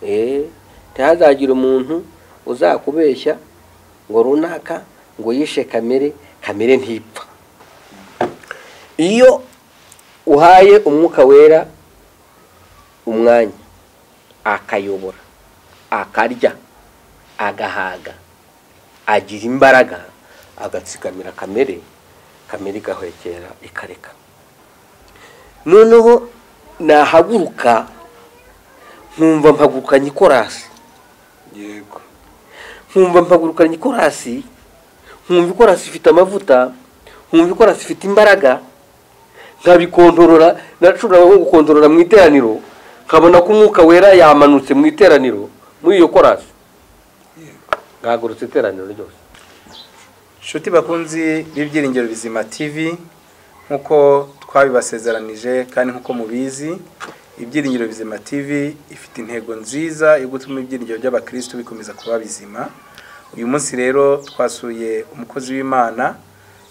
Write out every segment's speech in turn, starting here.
Ntihazagire umuntu uzakubeshya ngo runaka ngo yishe kamere, kamere ntipfa. Iyo uhaye umwuka wera umwanya akayobora, akarya, agahaga, agira imbaraga, agatsikamira kamere, kamere igahwekera ikareka. Noneho nahaguruka nkumva mpagurukanye ikorasi. Yego. Nkumva mpagurukanye ikorasi, nkumva ikorasi ifite amavuta, nkumva ikorasi ifite imbaraga, nkabikontorora. Nashobora nko gukontorora mu iteraniro, nkabona ko umwuka wera yamanutse mu iteraniro muri iyo korasi, ngahagurutse iteraniro ryose. Nshuti bakunzi b'Ibyiringiro Bizima TV, nkuko twabibasezeranije kandi nkuko mubizi, Ibyiringiro Bizima TV ifite intego nziza yo gutuma ibyiringiro by'abakristo bikomeza kuba bizima. Uyu munsi rero twasuye umukozi w'Imana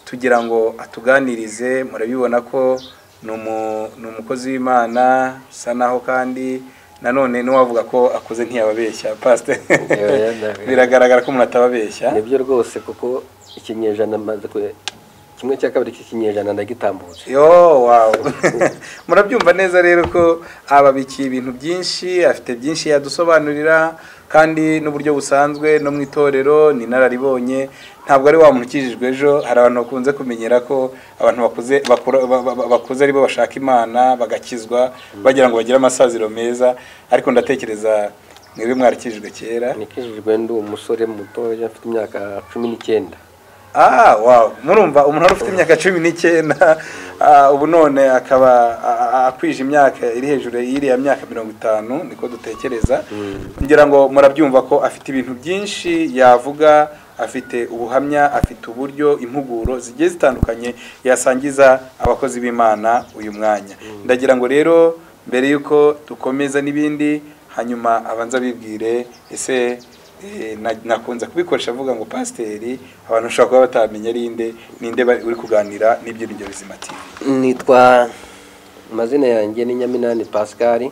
tugira ngo atuganirize. Murabibona ko ni umukozi w'Imana, sa naho kandi nanone n'uwavuga ko akuze ntiyababeshya, pastor. Biragaragara ko umuntu atababeshya. Nibyo rwose, kuko ikinyejana maze kimwe cya kabiri cy'ikinyejana ndagitambutse. Yo, wow. Murabyumva neza rero ko ababikiye ibintu byinshi, afite byinshi yadusobanurira, kandi n'uburyo busanzwe no mu itorero ni nararibonye, ntabwo ari wa muntu ukijijwe ejo. Hari abantu bakunze kumenyera ko abantu bakuze bakuze aribo bashaka Imana bagakizwa, bagira ngo bagire amasaziro meza, ariko ndatekereza mwebwe mwarakijijwe kera. Nikijijwe ndi umusore muto, afite imyaka 19. Ah, wow. Murumva umuntu wari ufite imyaka 19, ubu none akaba akwije imyaka iri hejuru y'iriya myaka 50, niko dutekereza. Ngira ngo murabyumva ko afite ibintu byinshi yavuga, afite ubuhamya, afite uburyo, impuguro zigiye zitandukanye yasangiza abakozi b'Imana uyu mwanya. Ndagira ngo rero mbere yuko dukomeza n'ibindi, hanyuma abanza bibwire ese nakunze kubikoresha avuga ngo pasiteri, abantu bashobora kuba batamenya ari inde, ninde uri kuganira n'Ibyiringiro Bizima TV. Nitwa, amazina yanjye ni Nyaminani Pascal,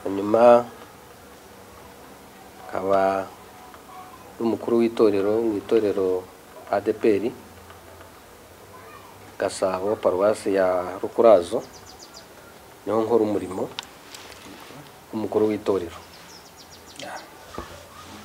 hanyuma nkaba n'umukuru w'itorero mu itorero ADPR Gasabo, paruwasi ya Rukurazo, niho nkora umurimo w'umukuru w'itorero.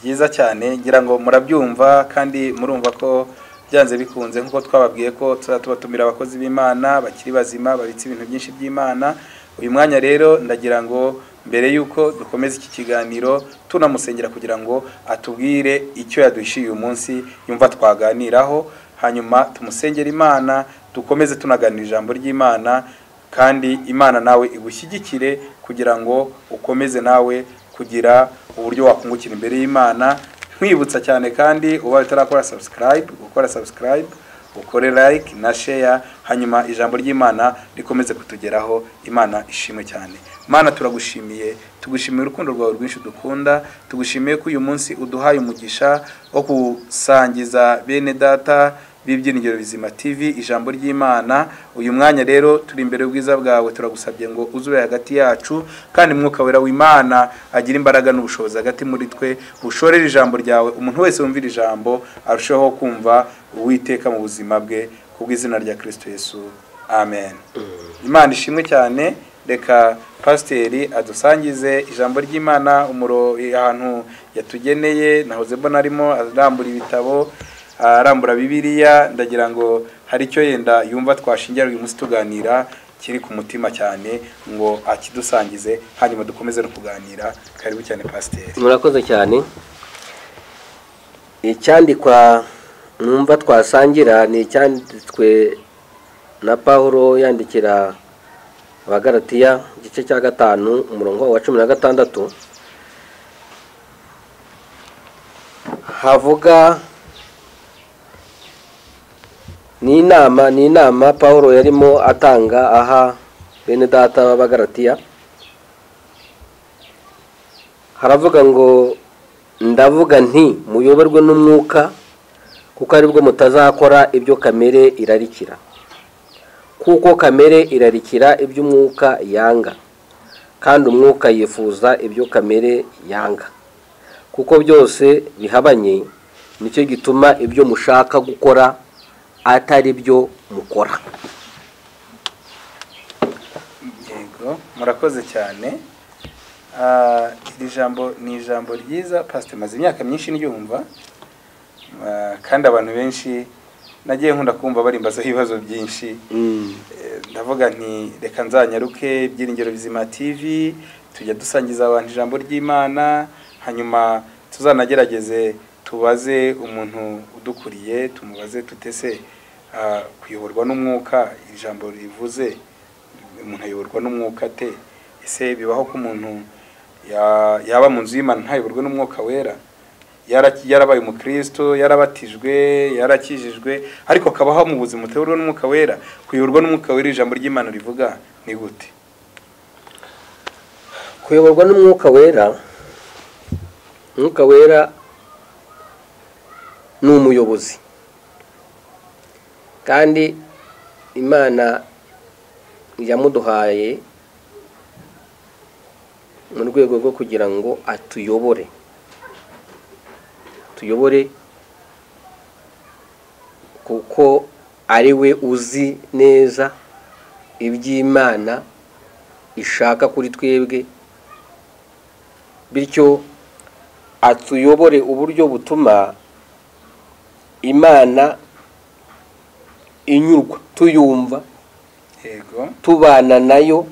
Byiza cyane, ngira ngo murabyumva kandi murumva ko byanze bikunze nkuko twababwiye ko tubatumira abakozi b'Imana bakiri bazima, babitse ibintu byinshi by'Imana. Uyu mwanya rero ndagira ngo mbere yuko dukomeza iki kiganiro tunamusengera kugira ngo atubwire icyo yaduhishiye uyu munsi yumva twaganiraho, hanyuma tumusengera Imana, dukomeze tunaganira ijambo ry'Imana, kandi Imana nawe igushyigikire kugira ngo ukomeze nawe kugira uburyo wakungukira imbere y'Imana. Nkwibutsa cyane kandi uba utarakora subscribe, gukora subscribe, ukore like na share, hanyuma ijambo ry'Imana rikomeze kutugeraho. Imana ishimwe cyane. Mana, turagushimiye, tugushimiye urukundo rwawe rwinshi dukunda, tugushimiye ko uyu munsi uduhaye umugisha wo gusangiza bene data b'Ibyiringiro Bizima TV ijambo ry'Imana. Uyu mwanya rero turi imbere y'ubwiza bwawe, turagusabye ngo uzube hagati yacu, kandi mwuka wera w'Imana agira imbaraga n'ubushobozi hagati muri twe, ushorere ijambo ryawe, umuntu wese wumvira ijambo arusheho kumva Uwiteka mu buzima bwe, kubw'izina rya Kristo Yesu, amen. Imana ishimwe cyane. Reka pasiteri adusangize ijambo ry'Imana, umuro ahantu yatugeneye. Nahoze mbona arimo arambura ibitabo, arambura Bibiliya, ndagira ngo hari icyo yenda yumva twashingira uyu munsi tuganira kiri ku mutima cyane ngo akidusangize, hanyuma dukomeze no kuganira. Karibu cyane pasiteri. Murakoze cyane. Icyandikwa numva twasangira ni icyanditswe na Paulo yandikira Abagalatiya igice cya 5 umurongo wa 16, havuga ni inama Paulo yarimo atanga aha bene data b'Abagalatiya. Haravuga ngo ndavuga nti muyoborwe n'umwuka, kuko aribwo mutazakora ibyo kamere irarikira, kuko kamere irarikira iby'umwuka yanga, kandi umwuka yifuza ibyo kamere yanga, kuko byose bihabanye, nicyo gituma ibyo mushaka gukora atari byo mukora. Yego, murakoze cyane. Iri jambo ni ijambo ryiza Pastor, maze imyaka myinshi ndyumva, kandi abantu benshi nagiye nkunda kumva barimbazaho ibibazo byinshi. Ndavuga nti reka nzanyaruke Ibyiringiro Bizima TV, tujya dusangiza abantu ijambo ry'Imana, hanyuma tuzanagerageze tubaze umuntu udukuriye, tumubaze tutese kuyoborwa n'umwuka ijambo rivuze, umuntu ayoborwa n'umwuka te? Ese bibaho ko umuntu yaba mu nzu y'Imana ntayoborwe n'umwuka wera? Yarabaye umukristo, yarabatijwe, yarakijijwe, ariko akabaho mu buzima butayoborwa n'umwuka wera. Kuyoborwa n'umwuka wera ijambo ry'Imana rivuga ni gute? Kuyoborwa n'umwuka wera, umwuka wera ni umuyobozi, kandi Imana yamuduhaye mu rwego rwo kugira ngo atuyobore, tuyobore kuko ari we uzi neza iby'Imana ishaka kuri twebwe, bityo atuyobore uburyo butuma Imana inyurwa, tuyumva, yego, tubana nayo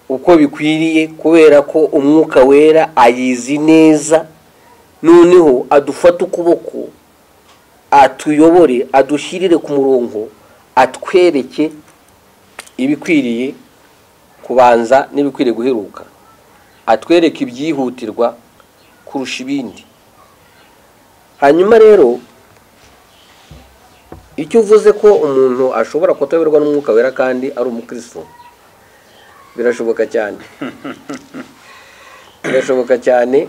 uko bikwiriye, kubera ko umwuka wera ayizi neza. Noneho adufata ukuboko, atuyobore, adushyirire ku murongo, atwereke ibikwiriye kubanza n'ibikwiriye guheruka, atwereke ibyihutirwa kurusha ibindi. Hanyuma rero icyo uvuze ko umuntu ashobora kutayoborwa n'umwuka wera kandi ari umukristo, birashoboka cyane. Birashoboka cyane,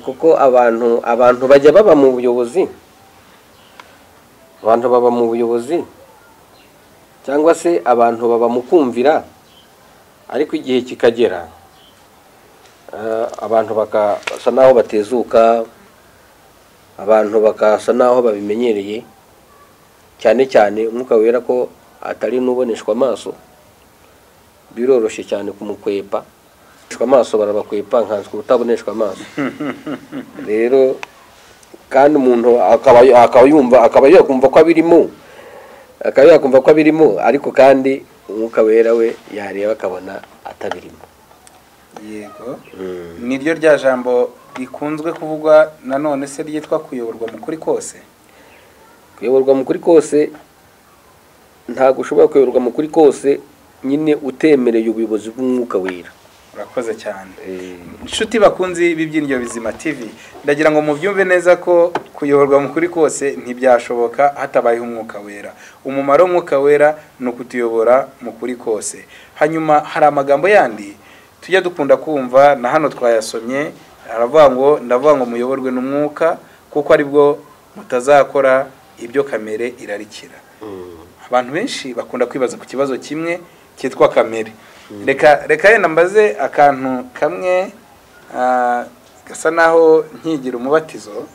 kuko abantu bajya baba mu buyobozi, abantu baba mu buyobozi cyangwa se abantu baba mu kumvira, ariko igihe kikagera abantu bakasa naho batezuka, abantu bakasa naho babimenyereye, cyane cyane umwuka wera ko atari n'uboneshwa amaso, biroroshye cyane kumukwepa. Amaso barabakwepa nkanswe utaboneshwa amaso. Rero kandi umuntu akaba yumva, akaba yakumva ko abirimo, akaba yakumva ko abirimo, ariko kandi umwuka wera we yareba akabona atabirimo. Yego, niryo rya jambo rikunzwe kuvugwa nanone se ryitwa kuyoborwa mu kuri kose. Kuyoborwa mu kuri kose, ntabwo ushobora kuyoborwa mu kuri kose nyine utemereye ubuyobozi bw'umwuka wera. Urakoze cyane. Inshuti bakunzi b'Ibyiringiro Bizima TV, ndagira ngo mubyumve neza ko kuyoborwa mu kuri kose ntibyashoboka hatabayeho umwuka wera. Umumaro w'umwuka wera ni ukutuyobora mu kuri kose. Hanyuma hari amagambo yandi tujya dukunda kumva, na hano twayasomye, aravuga ngo ndavuga ngo muyoborwe n'umwuka kuko aribwo mutazakora ibyo kamere irarikira. Abantu benshi bakunda kwibaza ku kibazo kimwe cyitwa kamere. Reka yenda mbaze akantu kamwe gasa naho nkigira umubatizo,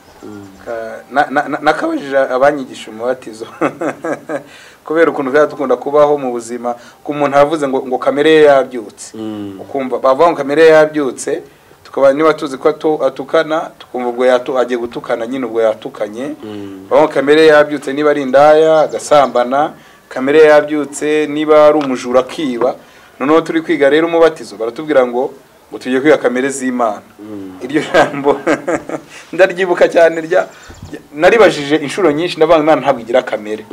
nakabajije abanyigisha umubatizo kubera ukuntu byadukunda kubaho mu buzima, ku muntu avuze ngo kamere ye yabyutse, ukumva bavuga ngo kamere ye yabyutse, tukaba niba tuzi ko atukana, tukumva ubwo agiye gutukana nyine ubwo yatukanye. Bavuga kamere yabyutse niba ari indaya agasambana, kamere yabyutse niba ari umujura akiba. Noneho turi kwiga rero umubatizo, baratubwira ngo tujye kwiga kamere z'Imana. Iryo jambo ndaryibuka cyane, naribajije inshuro nyinshi, ndavuga Imana ntabwo igira kamere.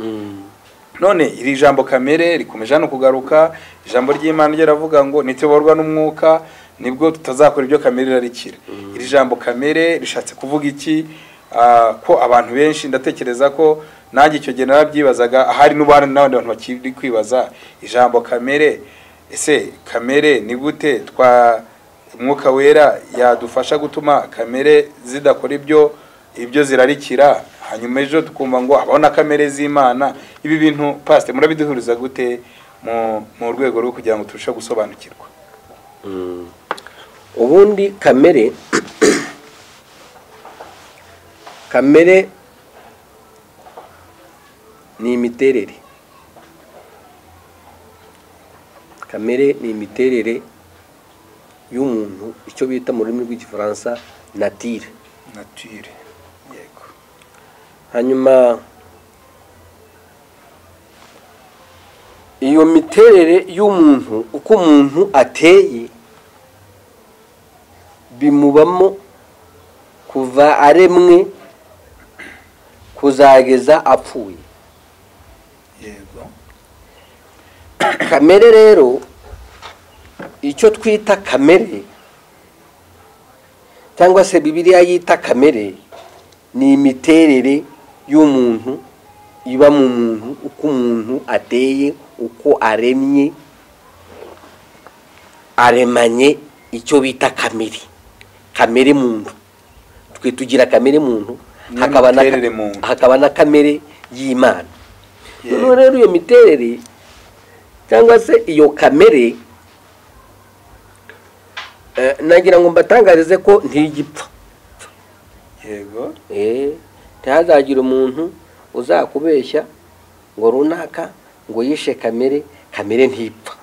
None iri jambo kamere rikomeje hano kugaruka. Ijambo ry'Imana ryaravuga ngo nituyoborwa n'umwuka nibwo tutazakora ibyo kamere irarikira. Iri jambo kamere rishatse kuvuga iki? Ko abantu benshi ndatekereza ko nanjye icyo gihe narabyibazaga, ahari n'ubana n'abandi bantu bakiri kwibaza ijambo kamere. Ese kamere ni gute twa umwuka wera yadufasha gutuma kamere zidakora ibyo zirarikira, hanyuma ejo tukumva ngo abona kamere z'Imana. Ibi bintu Pastor murabiduhuriza gute mu rwego rwo kugira ngo turusheho gusobanukirwa. Ubundi kamere ni imiterere. Kamere ni imiterere y'umuntu, icyo bita mu rurimi rw'igifaransa nature. Nature, yego. Hanyuma iyo miterere y'umuntu, uko umuntu ateye, bimubamo kuva aremwe kuzageza apfuye. Yego. Kamere rero, icyo twita kamere cyangwa se Bibiliya yita kamere, ni imiterere y'umuntu iba mu muntu, uko umuntu ateye, uko aremye, aremanye icyo bita kamere. Kamere muntu, twe tugira kamere muntu, hakaba na kamere y'Imana. Noneho rero iyo miterere cyangwa se iyo kamere, nagira ngo mbatangarize ko ntigipfa. Yego. Ntihazagira umuntu uzakubeshya ngo runaka ngo yishe kamere, kamere ntipfa.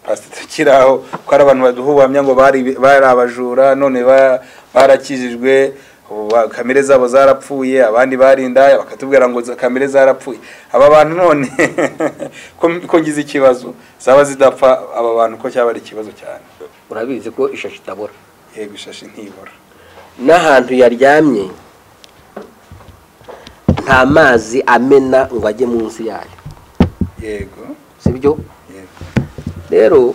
Pastor, tukiraho ko ari abantu baduha ubuhamya ngo bari abajura none barakijijwe, kamere zabo zarapfuye, abandi barinda bakatubwira ngo kamere zarapfuye. Aba bantu none ko ngize ikibazo zaba zidapfa, aba bantu ko cyaba ari ikibazo cyane. Urabizi ko ishashi itabora. Yego, ishashi ntibora. N'ahantu yaryamye nta mazi amena ngo ajye munsi yayo. Yego. Sibyo? Yego. Rero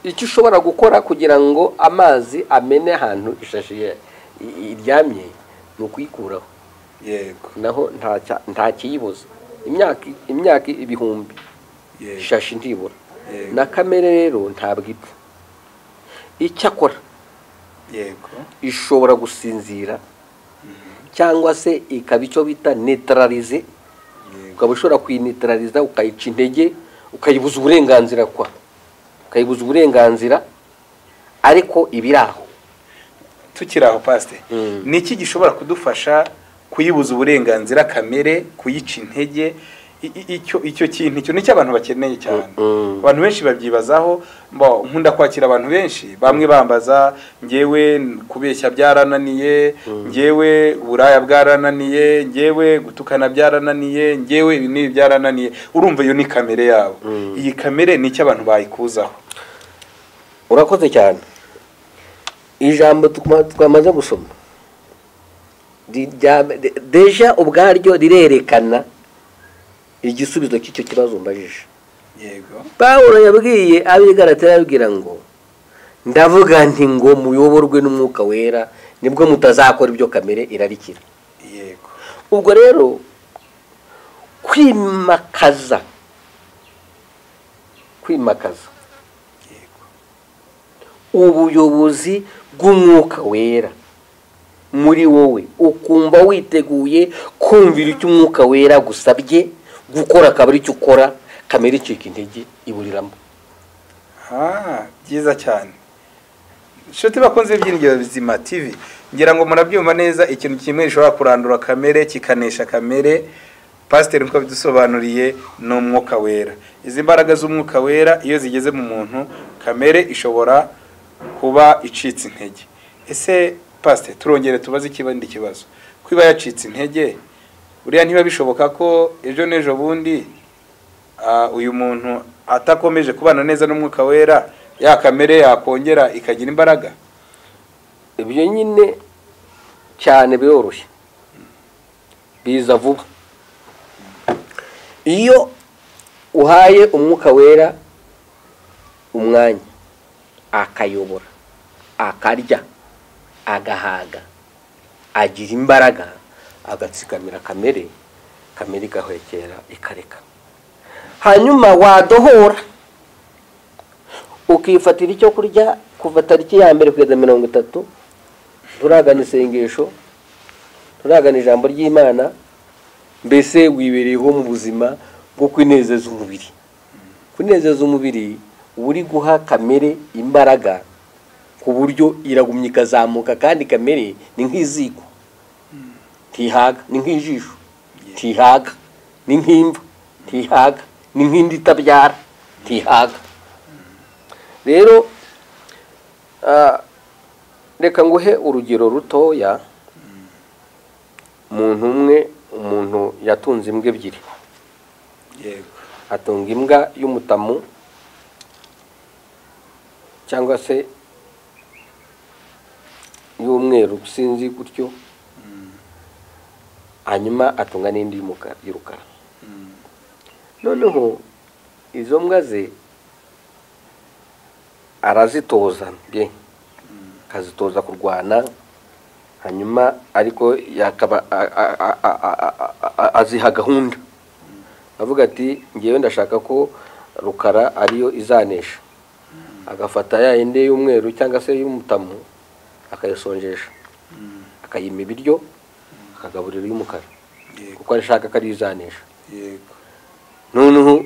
icyo ushobora gukora kugira ngo amazi amene ahantu ishashi iryamye ni ukuyikuraho. Yego. Naho nta kiyibuza. Imyaka ibihumbi ishashi ntibura. Na kamere rero ntabwo ipfa. Icyakora yego ishobora gusinzira cyangwa se ikaba icyo bita neutralize. Ukaba ushobora kuyineutraliza, ukayica intege, ukayibuza uburenganzira kwa ukayibuza uburenganzira, ariko ibiraho. Tukiraho Pastor, ni iki gishobora kudufasha kuyibuza uburenganzira kamere, kuyica intege? Icyo kintu icyo nicyo abantu bakeneye cyane. Abantu benshi babyibazaho. Nkunda kwakira abantu benshi, bamwe bambaza ngewe kubeshya byarananiye, ngewe uburaya bwarananiye, ngewe gutukana byarananiye, ngewe ibi n'ibi byarananiye. Urumva iyo ni kamere yabo. Iyi kamere nicyo abantu bayikuzaho. Urakoze cyane. Ijambo twamaze gusoma deja ubwaryo rirerekana igisubizo cy'icyo kibazo mbajije. Yego. Pawulo yabwiye ab'i Galatiya, yabwira ngo ndavuga nti ngo muyoborwe n'umwuka wera, nibwo mutazakora ibyo kamere irarikira. Yego. Ubwo rero kwimakaza yego ubuyobozi bw'umwuka wera muri wowe, ukumva witeguye kumvira icyo umwuka wera gusabye gukora, akaba ari cyo ukora, kamere icika intege iburiramo. Byiza cyane. Inshuti bakunze Ibyiringiro Bizima TV, ngira ngo murabyumva neza, ikintu kimwe gishobora kurandura kamere kikanesha kamere, Pastor nko bidusobanuriye, ni umwuka wera. Izi mbaraga z'umwuka wera iyo zigeze mu muntu, kamere ishobora kuba icitse intege. Ese Pastor, turongere tubaze ikibandi kibazo. Kwiba yacitse intege, buriya ntiba bishoboka ko ejo n'ejo bundi uyu muntu atakomeje kubana neza n'umwuka wera, ya kamere yakongera ikagira imbaraga? Ibyo nyine cyane biroroshye, biza vuba. Iyo uhaye umwuka wera umwanya, akayobora, akarya, agahaga, agira imbaraga, agatsikamira kamere, kamere igahwekera ikareka. Hanyuma wadohora ukifatira icyo kurya kuva tariki ya mbere kugeza 30, nturagana isengesho, nturagana ijambo ry'Imana, mbese wibereyeho mu buzima bwo kwinezeza umubiri. Kunezeza umubiri uri guha kamere imbaraga ku buryo iragumya ikazamuka, kandi kamere ni nk'iziko ntihaga, ni nk'ijisho ntihaga, ni nk'imva ntihaga, ni nk'indi itabyara ntihaga. Rero reka nguhe urugero rutoya. Umuntu umwe, umuntu yatunze imbwa ebyiri. Yego. Atunga imbwa y'umutamu cyangwa se y'umweru sinzi gutyo, hanyuma atunga n'indi y'urukara. Noneho izo mbwa ze arazitoza bye, akazitoza kurwana, hanyuma ariko yakaba aziha gahunda, avuga ati ngewe ndashaka ko rukara ariyo izanesha. Agafata ya yindi y'umweru cyangwa se y'umutamu akayisonjesha, akayima ibiryo, akagaburira y'umukara, kuko arashaka ko ariyo izanesha. Yego. Noneho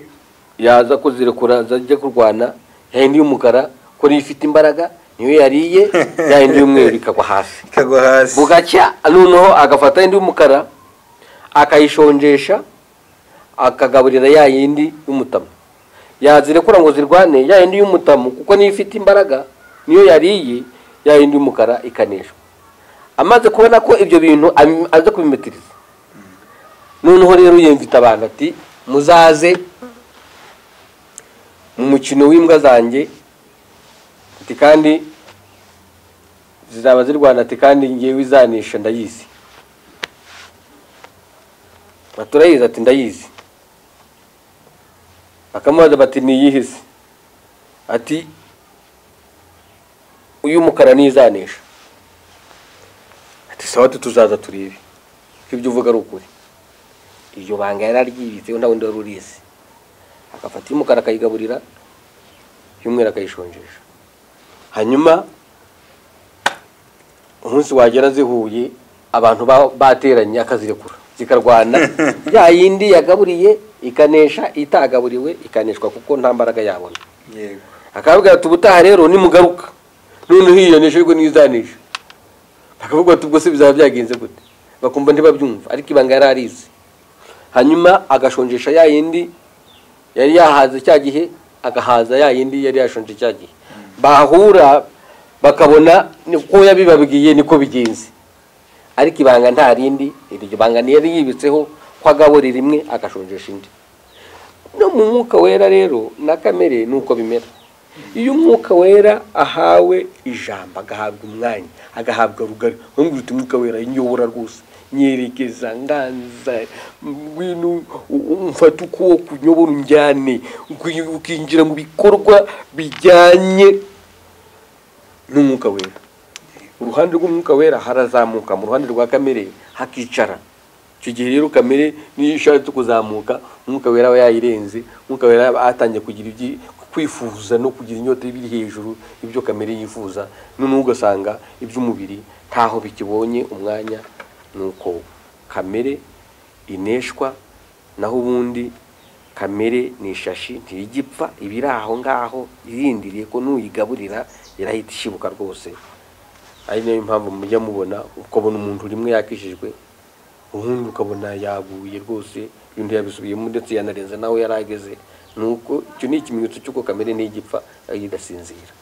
yaza kuzirekura zajya kurwana, ya yindi y'umukara ko niyo ifite imbaraga niyo yariye, ya yindi y'umweru ikagwa hasi. Ikagwa hasi. Bugacya noneho agafata indi y'umukara akayishonjesha, akagaburira ya yindi y'umutamu. Yazirekura ngo zirwane, ya yindi y'umutamu kuko niyo ifite imbaraga niyo yariye, ya yindi y'umukara ikaneshwa. Amaze kubona ko ibyo bintu aze kubimetiriza, noneho rero yemvita abantu ati muzaze mu mukino w'imbwa zanjye, ati kandi zizaba zirwana, ati kandi ngewe izanisha ndayizi. Baturayizi, ati ndayizi. Bakamubaza bati niyihe se? Ati uyu mukara nizanisha. Ati sawa, tuzaza turebe ko ibyo uvuga ari ukuri. Iryo banga yararyibitse, nta wundi wari urizi. Agafata iy'umukara akayigaburira, iy'umweru akayishonjesha. Hanyuma umunsi wagera zihuye, abantu bateranye, akazirekura zikarwana, ya yindi yagaburiye ikanesha, itagaburiwe ikaneshwa kuko nta mbaraga yabona. Yego. Akababwira ati ubutaha rero nimugaruka noneho iyonesha ariko nizanisha. Bakavuga ati ubwo se bizaba byagenze gute? Bakumva ntibabyumva, ariko ibanga yari arizi. Hanyuma agashonjesha ya yindi yari yahaze cya gihe, agahaza ya yindi yari yashonje cya gihe. Bahura bakabona niko yabibabwiye niko bigenze, ariko ibanga nta rindi, iryo banga yari yibitseho ko agaburira imwe agashonjesha indi. No mu mwuka wera rero na kamere nuko bimera. Iyo umwuka wera ahawe ijambo, agahabwa umwanya, agahabwa rugari, ngo uti umwuka wera inyobora rwose, nyerekeza, nganza, ngwino umfata ukuboko unyobora unjyane, ukinjira mu bikorwa bijyanye n'umwuka wera. Uruhande rw'umwuka wera harazamuka, mu ruhande rwa kamere hakicara. Icyo gihe rero kamere niyo ishatse kuzamuka, umwuka wera aba yayirenze, umwuka wera atangiye kugira kwifuza no kugira inyota ibiri hejuru ibyo kamere yifuza, noneho ugasanga iby'umubiri ntaho bikibonye umwanya. Nuko kamere ineshwa, naho ubundi kamere ni ishashi ntiyigipfa, ibiri aho ngaho irindiriye ko nuyigaburira irahita ishibuka rwose. Ari nayo mpamvu mujya mubona ukabona umuntu rimwe yakishijwe, ubundi ukabona yaguye rwose, ibintu yabisubiyemo ndetse yanarenze nawe yarageze. Nuko icyo ni ikimenyetso cy'uko kamere ntigipfa idasinzira.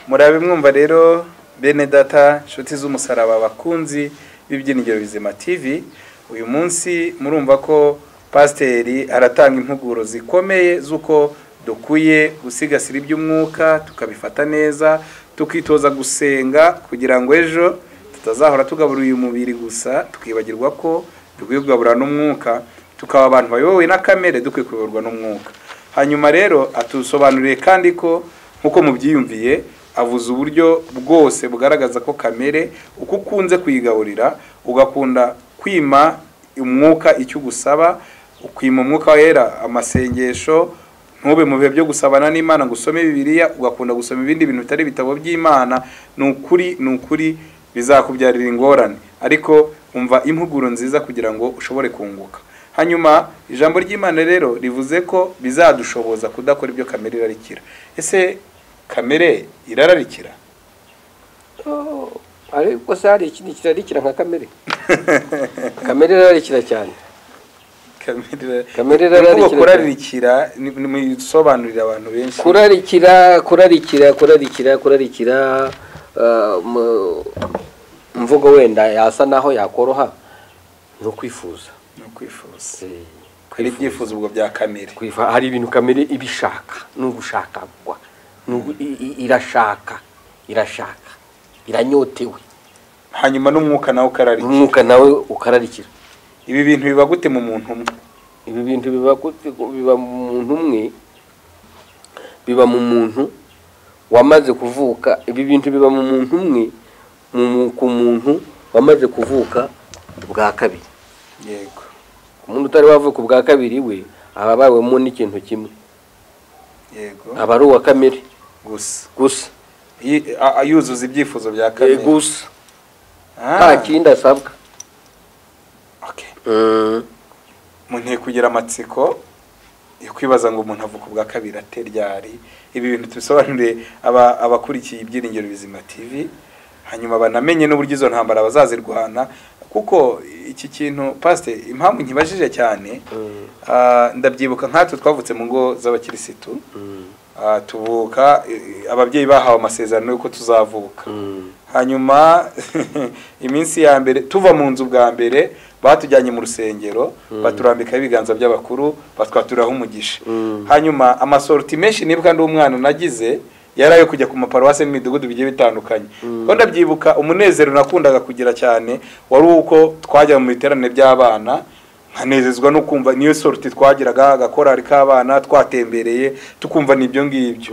Murabe mwumva rero bene data, inshuti z'umusaraba, bakunzi b'Ibyiringiro Bizima TV, uyu munsi murumva ko pasiteri aratanga impuguro zikomeye z'uko dukwiye gusigasira iby'umwuka, tukabifata neza, tukitoza gusenga kugira ngo ejo tutazahora tugabura uyu mubiri gusa, tukibagirwa ko dukwiye kugabura n'umwuka, tukaba abantu bayobowe na kamere, dukwiye kuyoborwa n'umwuka. Hanyuma rero atusobanuriye kandi ko nkuko mubyiyumviye, avuze uburyo bwose bugaragaza ko kamere uko ukunze kuyigaburira, ugakunda kwima umwuka icyo ugusaba, ukwima umwuka wera amasengesho, ntube mu bihe byo gusabana n'Imana ngo usome Bibiliya, ugakunda gusoma ibindi bintu bitari ibitabo by'Imana, ni ukuri bizakubyarira ingorane. Ariko umva impuguro nziza kugira ngo ushobore kunguka. Hanyuma ijambo ry'Imana rero rivuze ko bizadushoboza kudakora ibyo kamere irarikira. Ese kamere irararikira? Ariko se hari ikindi kirarikira nka kamere? Kamere irararikira cyane. Kamere irararikira. Kurarikira ni musobanurira abantu benshi. Kurarikira, kurarikira, kurarikira, kurarikira, mvugo wenda yasa naho yakoroha, ni ukwifuza. Ni ukwifuza. Hari ibyifuzo ubwo bya kamere. Hari ibintu kamere ibishaka, ni ugushaka, irashaka, irashaka, iranyotewe. Hanyuma n'umwuka nawe ukararikira. Umwuka nawe ukararikira. Ibi bintu biba gute mu muntu umwe? Ibi bintu biba gute? Biba mu muntu umwe, biba mu muntu wamaze kuvuka. Ibi bintu biba mu muntu umwe, ku muntu wamaze kuvuka bwa kabiri. Umuntu utari wavuka ubwa kabiri we aba abawemo n'ikintu kimwe. Aba ari uwa kamere gusa. Gusa. Yuzuza ibyifuzo bya kamere gusa, nta kindi asabwa. Umuntu kugira amatsiko yo kwibaza ngo umuntu avuka ubwa kabiri ate, ryari? Ibi bintu tubisobanurire abakurikiye Ibyiringiro Bizima TV, hanyuma banamenye n'uburyo izo ntambara bazazirwana. Kuko iki kintu, pasite, impamvu nkibajije cyane, ndabyibuka nkatwe twavutse mu ngo z'abakirisitu, tuvuka ababyeyi bahawe amasezerano y'uko tuzavuka. Hanyuma iminsi ya mbere tuva mu nzu bwa mbere, batujyanye mu rusengero, baturambikaho ibiganza by'abakuru, batwaturaho umugisha. Hanyuma amasorties menshi nibuka ndi umwana nagize yari ayo kujya ku maparuwase n'imidugudu bigiye bitandukanye. Ko ndabyibuka, umunezero nakundaga kugira cyane wari uko twajya mu biterane by'abana, nkanezezwa no kumva niyo sortie twagiraga, agakorari k'abana twatembereye, tukumva n'ibyo ngibyo.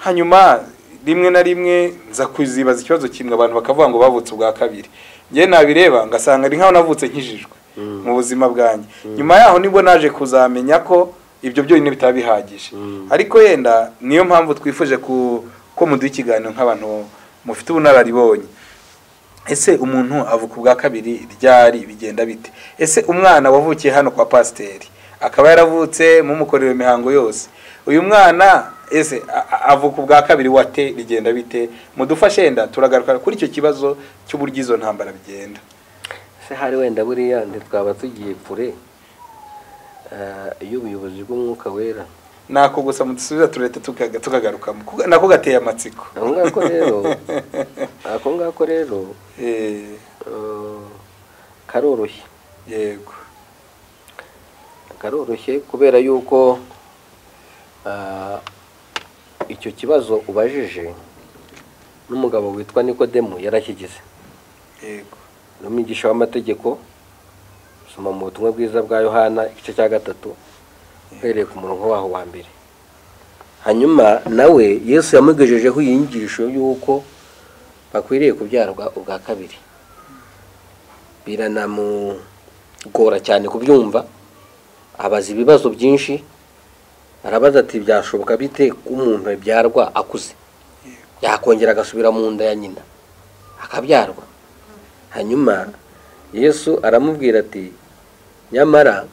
Hanyuma rimwe na rimwe nza kuzibaza ikibazo kimwe, abantu bakavuga ngo bavutse ubwa kabiri, njye nabireba ngasanga ari nkaho navutse nkijijwe mu buzima bwanjye. Nyuma yaho nibwo naje kuzamenya ko ibyo byonyine bitaba bihagije. Ariko yenda niyo mpamvu twifuje ko muduha ikiganiro nk'abantu mufite ubunararibonye. Ese umuntu avuka ubwa kabiri ryari? Bigenda bite? Ese umwana wavukiye hano kwa pasiteri, akaba yaravutse mumukorera imihango yose, uyu mwana ese avuka ubwa kabiri wate? Bigenda bite? Mudufashe, yenda turagaruka kuri icyo kibazo cy'uburyo izo ntambara bigenda. Se hari wenda buriya ntitwaba tugiye kure y'ubuyobozi bw'Umwuka Wera? Nako gusa mudusubiza, turete tukagarukamo. Nako gateye amatsiko. Ako ngako rero karoroshye. Karoroshye kubera yuko icyo kibazo ubajije n'umugabo witwa Nikodemu yarakigize. Ni umwigisha w'amategeko. Soma mu Butumwa Bwiza bwa Yohana igice cya 3, uhereye ku murongo waho wa mbere. Hanyuma nawe Yesu yamugejejeho iyi nyigisho y'uko bakwiriye kubyarwa ubwa kabiri, biranamugora cyane kubyumva, abaza ibibazo byinshi. Arabaza ati: "Byashoboka bite ko umuntu abyarwa akuze, yakongera agasubira mu nda ya nyina akabyarwa?" Hanyuma Yesu aramubwira ati: "Nyamara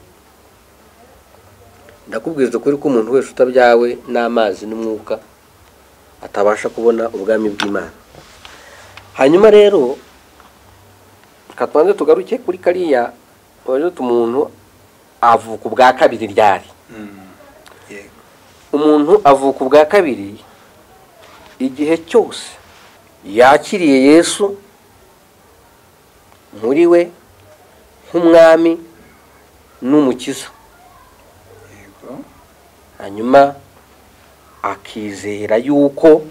ndakubwiza ukuri ko umuntu wese utabyawe n'amazi n'umwuka atabasha kubona ubwami bw'Imana." Hanyuma rero reka tubanze tugaruke kuri kariya tubaze, umuntu avuka ubwa kabiri ryari? Umuntu avuka ubwa kabiri igihe cyose yakiriye Yesu muri we nk'Umwami n'Umukiza, hanyuma akizera yuko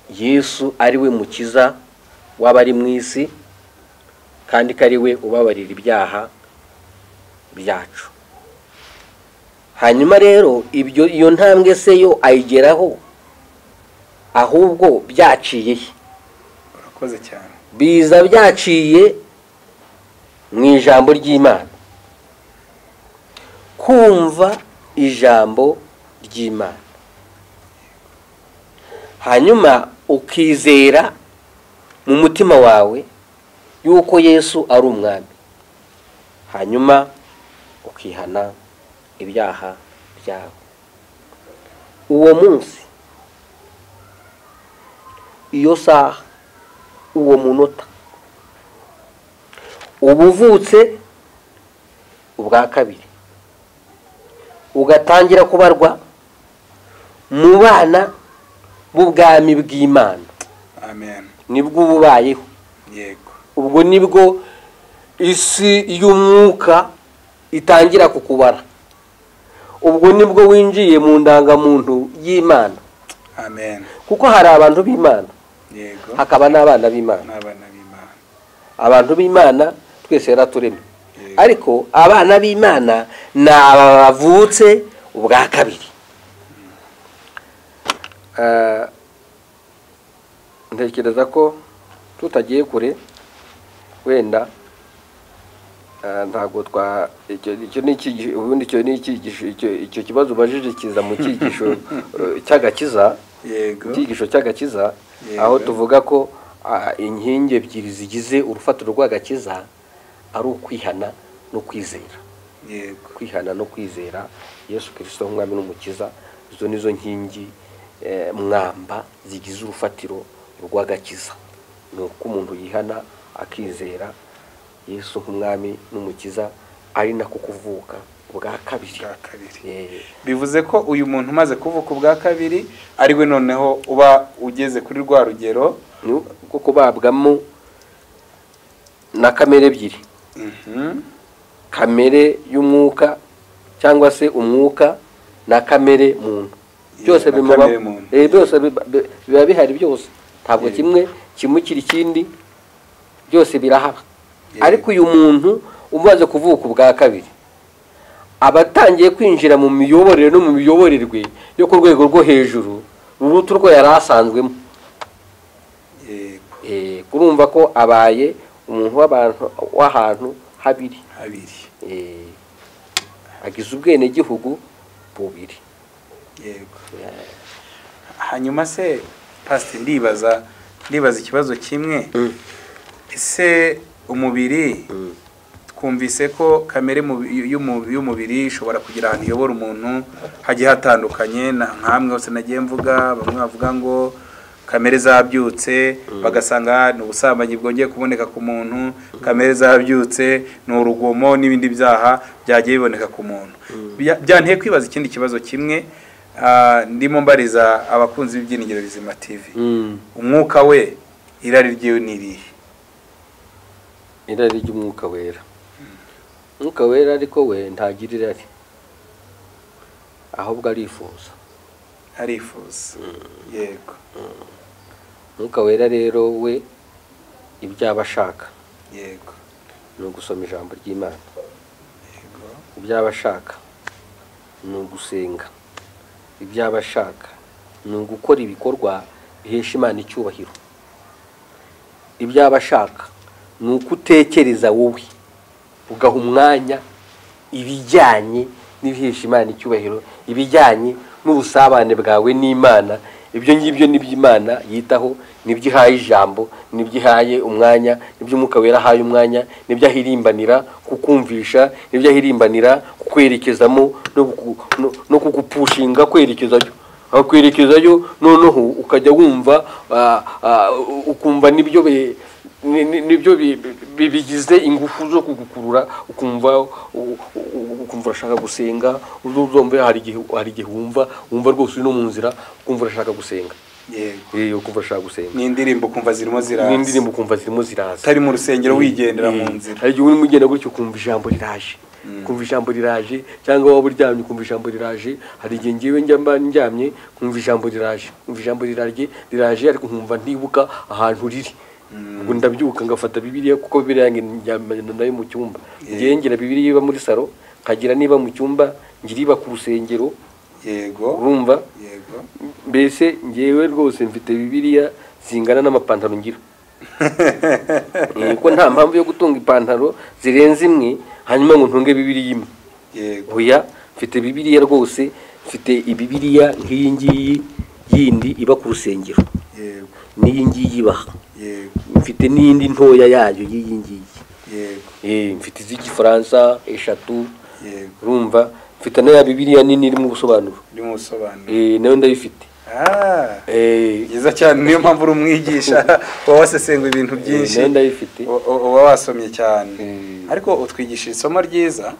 Yesu ari we Mukiza w'abari mu isi, kandi ko ari we ubabarira ibyaha byacu. Hanyuma rero ibyo, iyo ntambwe se yo ayigeraho ahubwo byaciye he? Urakoze cyane. Biza byaciye mu ijambo ry'Imana, kumva ijambo ry'Imana, hanyuma ukizera mu mutima wawe yuko Yesu ari Umwami. Hanyuma ukihana ibyaha byawe. Uwo munsi, iyo saha, uwo munota, uba uvutse ubwa kabiri, ugatangira kubarwa mu bana b'ubwami bw'Imana. Amen. Nibwo uba ubayeho. Yego. Ubwo nibwo isi y'umwuka itangira kukubara. Ubwo nibwo winjiye mu ndangamuntu y'Imana. Amen. Kuko hari abantu b'Imana. Yego. Hakaba n'abana b'Imana. N'abana b'Imana. Abantu b'Imana twese yaraturemye. Ariko abana b'Imana ni aba bavutse ubwa kabiri. Ntekereza ko tutagiye kure, wenda ntabwo twa icyo ni icyigisho, ubundi icyo ni icyigisho, icyo kibazo ubajije kiza mu cyigisho cy'agakiza. Yego. Icyigisho cy'agakiza, aho tuvuga ko inkingi ebyiri zigize urufatiro rw'agakiza ari ukwihana no kwizera. Yego. Kwihana no kwizera Yesu Kristo nk'umwami n'umukiza, izo nizo nkingi mwamba zigize urufatiro rw'agakiza. Ni uko umuntu yihana akizera Yesu nk'umwami n'umukiza, ari nako kuvuka ubwa kabiri. Bivuze ko uyu muntu umaze kuvuka ubwa kabiri ari we noneho uba ugeze kuri rwa rugero rwo kubabwamo na kamere ebyiri. Kamere y'umwuka cyangwa se umwuka na kamere muntu. Byose byose biba bihari byose, ntabwo kimwe kimukira ikindi, byose birahaba. Ariko uyu muntu umaze kuvuka ubwa kabiri abatangiye kwinjira mu miyoborere no mu miyoborerwe yo ku rwego rwo hejuru ruruta urwo yari asanzwemo. Kurumva ko abaye umuntu w'abantu w'ahantu habiri. Agize ubwenegihugu bubiri. Yego. Hanyuma se Pastor, ndibaza ikibazo kimwe. Ese umubiri twumvise ko kamere y'umubiri ishobora kugira ahantu iyobora umuntu hagiye hatandukanye, nkamwe hose nagiye mvuga, bamwe bavuga ngo kamere zabyutse bagasanga ni ubusambanyi bwongeye kuboneka ku muntu, kamere zabyutse ni urugomo n'ibindi byaha byagiye biboneka ku muntu. Byanteye kwibaza ikindi kibazo kimwe, ndimo mbariza abakunzi b'Ibyiringiro Bizima TV. Umwuka we irari ryiwe ni irihe? Irari ry'umwuka wera. Umwuka wera ariko we ntagira irari, ahubwo arifuza. Arifuza. Yego. Umwuka wera rero we ibyo aba ashaka, yego, ni ugusoma ijambo ry'Imana. Yego. Ibyo aba ashaka ni ugusenga. Ibyo aba ashaka ni ugukora ibikorwa bihesha Imana icyubahiro. Ibyo aba ashaka ni ukutekereza wowe ugaha umwanya ibijyanye n'ibihesha Imana icyubahiro, ibijyanye n'ubusabane bwawe n'Imana. Ibyo ngibyo nibyo Imana yitaho, nibyo ihaye ijambo, nibyo ihaye umwanya, nibyo Umwuka Wera ahaye umwanya, nibyo ahirimbanira kukumvisha, nibyo ahirimbanira kukwerekezamo no kugupushinga kwerekezayo. Aho kwerekezayo noneho ukajya wumva ukumva nibyo nibyo bigize ingufu zo kugukurura, ukumva urashaka gusenga. Uzumva hari igihe wumva rwose uri no mu nzira ukumva urashaka gusenga. Yego. Ukumva urashaka gusenga. N'indirimbo ukumva zirimo ziraza. N'indirimbo ukumva zirimo ziraza. Utari mu rusengero wigendera mu nzira. Hari igihe urimo ugenda gutyo ukumva ijambo riraje. Kumva ijambo riraje, cyangwa waba uryamye ukumva ijambo riraje. Hari igihe ngiwe njya mba ndyamye kumva ijambo riraje. Kumva ijambo riraje ariko nkumva ntibuka ahantu riri. Ubwo ndabyuka ngafata Bibiliya, kuko Bibiliya yanjye njyana nayo mu cyumba. Ngiye ngira Bibiliya iba muri salo, nkagira niba mu cyumba, ngira iba ku rusengero. Yego. Urumva? Yego. Mbese ngewe rwose mfite Bibiliya zingana n'amapantaro ngira. Kuko nta mpamvu yo gutunga ipantaro zirenze imwe hanyuma ngo ntunge Bibiliya imwe. Yego. Oya, mfite Bibiliya rwose, mfite Bibiliya nk'iyi ngiyi yindi iba ku rusengero. Yego. N'iyi ngiyi iba. Yego. Mfite n'indi ntoya yayo y'iyi ngiyi. Yego. Mfite iz'igifaransa 3. Yego. Urumva mfite na ya Bibiliya nini irimo ubusobanuro. Irimo ubusobanuro. Nayo ndayifite. Byiza cyane, niyo mpamvu uri umwigisha uba wasesenguye ibintu byinshi. Nayo ndayifite. Uba wasomye cyane. Ariko utwigisha isomo ryiza.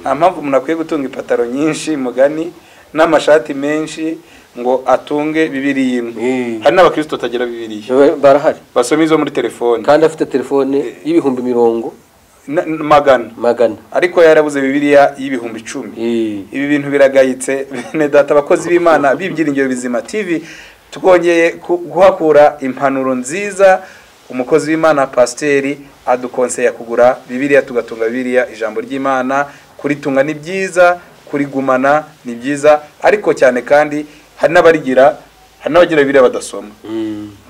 Nta mpamvu umuntu akwiye gutunga ipataro nyinshi mugani n'amashati menshi ngo atunge Bibiliya imwe. Hari n'abakristo batagira Bibiliya. Barahari. Basoma izo muri telefone. Kandi afite telefone y'ibihumbi mirongo magana. Ariko yarabuze Bibiliya y'ibihumbi 10. Ibi bintu biragayitse bene data abakozi b'Imana b'Ibyiringiro Bizima TV. Tukongeye guhakura impanuro nziza. Umukozi w'Imana pasiteri adukonseya kugura Bibiliya, tugatunga Bibiliya, ijambo ry'Imana. Kuritunga ni byiza, kurigumana ni byiza, ariko cyane kandi hari n'abarigira, hari n'abagira Bibiliya badasoma.